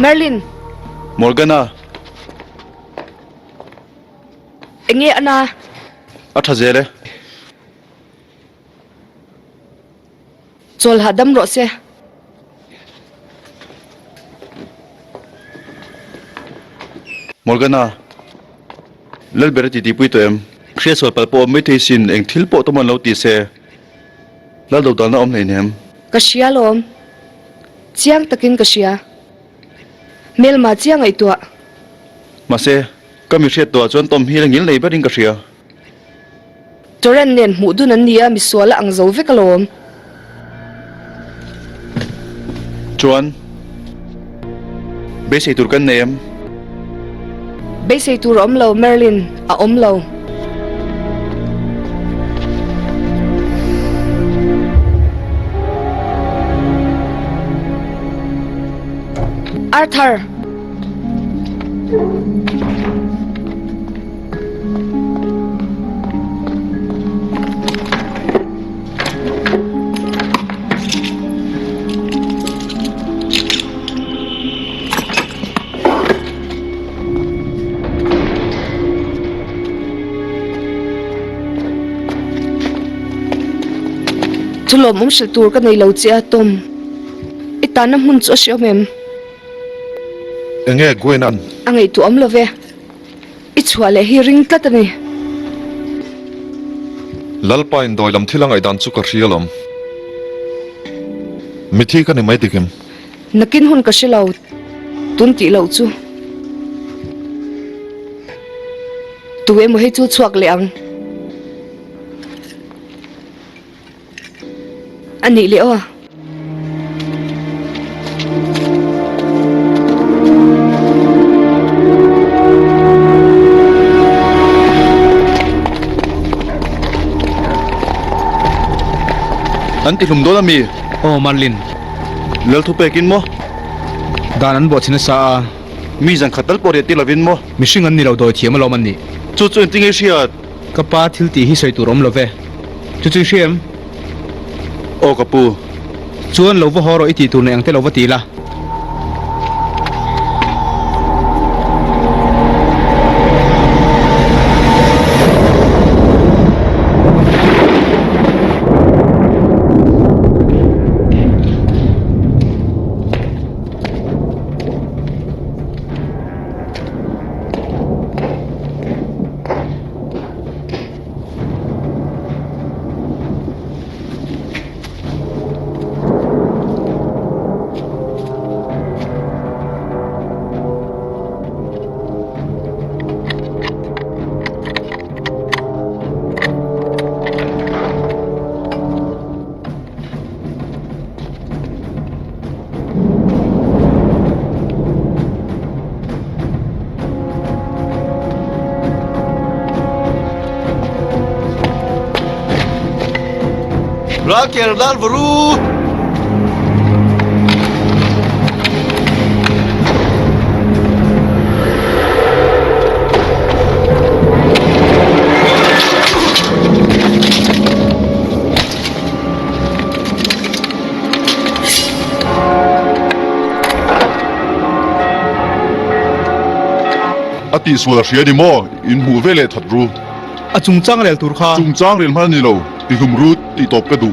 Merlin! Morgana! Enge a na? A tha zel e. Chawl hahdam rawh se. Morgana, Lalber a titipui tawh em? Hriatsual palh pawh awm maithei sin, eng thil pawh tum an lo ti se, Lal do dalna awm hleinem. Ka hria lawm. Chiang takin ka hria. Hmelma chiang ngaihtuah. Mahse, ka mi hriat tawhah chuan Tom hi la ngil nei berin ka hria. Torrent nen hmuh dun an ni a, misual a ang zo vek alawm. Chuan, beisei tur kan nei em? Beisei tur a awm lo, Merlin, a awm lo. Arthur! Chu lawmawm hrilh tur ka nei lo che a, Tom. I tanna hmun chu a hre awm em? Enge Gwen an? A ngaihtuah awm lo ve. I chhuah leh hi ring tlat a ni. Lalpa in dawi lam thil a ngaihdan chu ka hria lawm. Mithi ka ni mai dik em? Nakin hun ka hre lo, tun tih loh chu. Tu emaw hei chu chhuak leh ang. A nih leh aw. An ti hlum dawn a mi? Aw Marlin. Lal thu pekin maw? Dan an bawhchhin nasa a. Mi zan khat tal pawh riah tir lovin maw? Mihring an ni lo dawi thiam alawm an nih. Chu chu engtin nge i hriat? Ka pa thil tih hi sawi tur awm lo ve. Chu chu i hria em? Aw ka pu. Chuan lo va haw rawh i tih tur nei ang te lo va ti la. Rakel Dalvaru! A tihsual a hria ni maw? In hmuh ve leh that ru. A chungchang rel tur kha. Chungchang rel hman a ni lo. Tihlum ru tih tawp ka duh.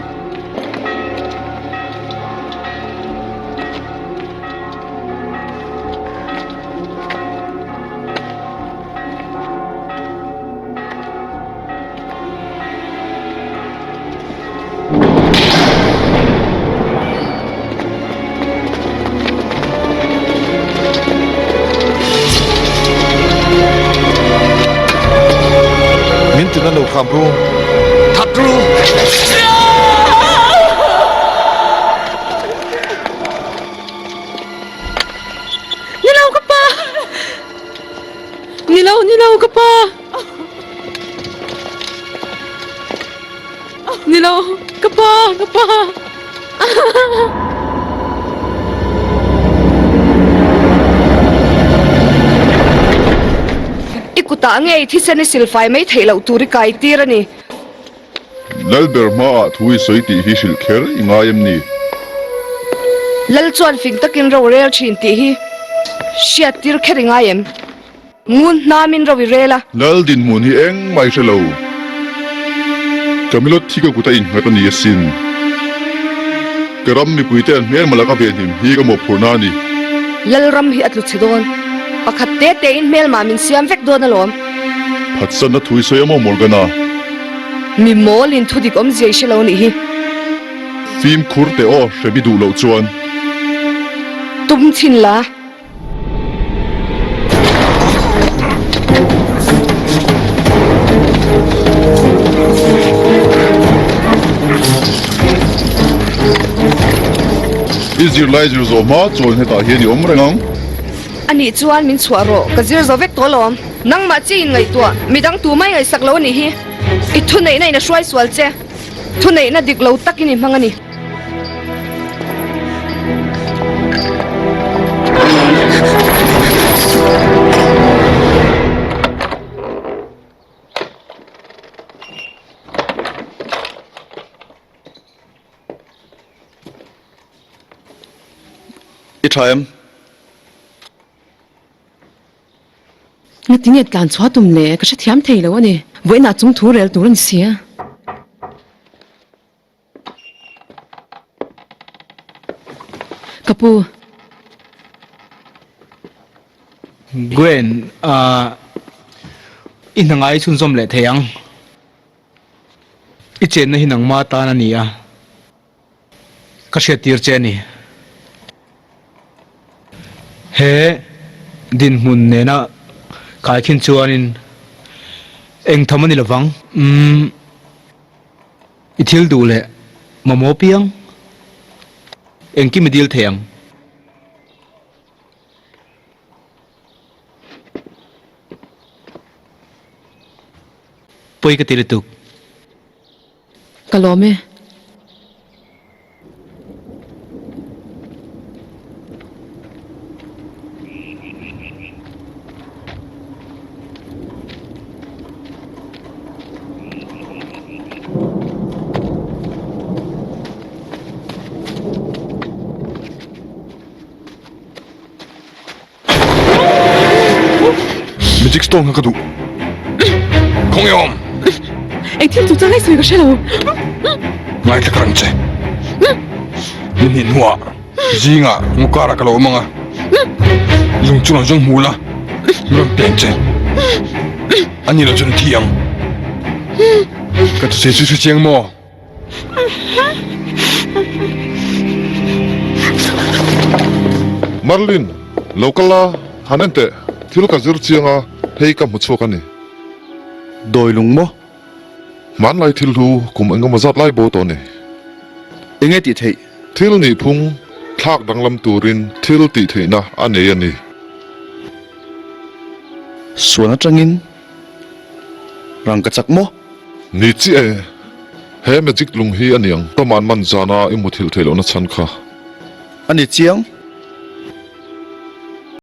Min tina lo kham ru. That ru! Ni lo ka pa! Ni lo, ni lo ka pa! Ni lo, ka pa, ka pa! I kutah ngei thisen i silfai mai theih loh tur i kai tir a ni. Lalber hmaah thu i sawi tih hi hrilh kher i ngai em ni? Lal chuan fing takin ro rel thin tih hi. Hriattir kher i ngai em? Ngun hnamin ro i rel a. Lal dinhmun hi engmah i hre lo. Camillot hi ka kut a innghat a ni asin. Ka ram mipuite an hmelma laka venhim hi ka mawhphurhna a ni. Lal ram hi a tlu chhe dawn. Pakhat te tein hmelma min siam vek dawn alawm. Phatsanna thu i sawi a maw Morgana? Mi mawlin thu dik awmzia i hre lo nih hi. Fimkhur teh aw, hrem i duh loh chuan. Tum chhin la. I zirlai zir zawh hma chuan hetah hian i awm reng ang. A nih chuan min chhuah rawh, ka zir zo vek tawh alawm. Nangmah chi in ngaihtuah, midang tu mai ngaihsak lo a nih hi. I thuneihna in a hruai sual che. Thuneihna dik lo takin i hmang a ni. I tha em? Ngatinge tlan chhuah tum le? Ka hrethiam thei lo a ni. Vawiinah chung thu rel tur a ni sia. Ka pu. Gwen, ah, i hna ngai chhunzawm leh thei ang. I chenna hi nangma tan a ni a, ka hriattir che a ni. He dinhmun nena kaikhin chuanin eng tham a ni lovang. Umm. I thil duh leh mamawh piang engkim i dil thei ang. Pawi ka ti lutuk. Ka lawm e. Magic stone kha ka duh. Khawnge awm? Eng thil chu chang ai sawi ka hre lo. Ngaithla ka rang che. Ni hnih hnuah zingah ngaw karah ka lo awm ang a, lung chu rawn zawng hmu la, mi rawn peng che. A ni lo chuan thi ang. Ka thusawi chu hre chiang maw? Merlin, lo kal la, han en teh, thil ka zir chiang a, hei ka hmu chhuak a ni. Dawi lung maw? Hmanlai thil hlu kum engemaw zat lai bo tawh a ni. Enge tih theih? Thil nihphung thlak danglam turin thil tih theihna a nei a ni. Suan atangin rang ka chak maw? Ni chiah e. He magic lung hi a niang. Ka man man zana i muthilh theih lohna chhan kha. A ni chiang.